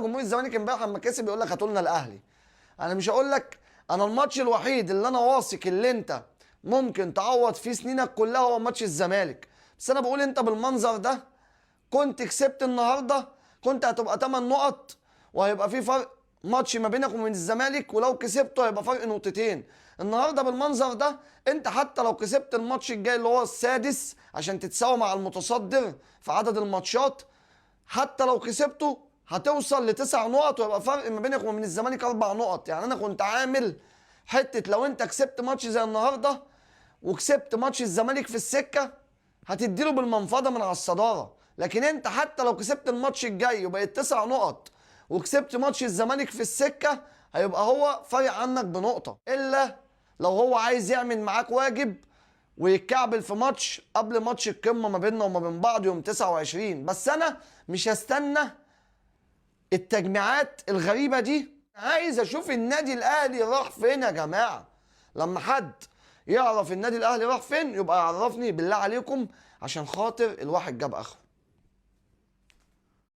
بقى جمهور الزمالك امبارح لما كسب يقول لك هاتوا لنا الاهلي. انا مش هقول لك، انا الماتش الوحيد اللي انا واثق اللي انت ممكن تعوض فيه سنينك كلها هو ماتش الزمالك، بس انا بقول انت بالمنظر ده كنت كسبت النهارده كنت هتبقى 8 نقط، وهيبقى في فرق ماتش ما بينك وبين الزمالك، ولو كسبته هيبقى فرق نقطتين. النهارده بالمنظر ده انت حتى لو كسبت الماتش الجاي اللي هو السادس عشان تتساوى مع المتصدر في عدد الماتشات، حتى لو كسبته هتوصل لتسع نقط، ويبقى فرق ما بينك وبين الزمالك 4 نقط. يعني انا كنت عامل حتة لو انت كسبت ماتش زي النهارده وكسبت ماتش الزمالك في السكة هتديله بالمنفضه من على الصدارة، لكن انت حتى لو كسبت الماتش الجاي وبقيت 9 نقط وكسبت ماتش الزمالك في السكة هيبقى هو فارق عنك بنقطة، الا لو هو عايز يعمل معاك واجب ويتكعبل في ماتش قبل ماتش القمه ما بيننا وما بين بعض يوم 29. بس انا مش هستنى التجميعات الغريبة دي، عايز اشوف النادي الاهلي راح فين يا جماعة. لما حد يعرف النادي الاهلي راح فين يبقى يعرفني بالله عليكم، عشان خاطر الواحد جاب اخره.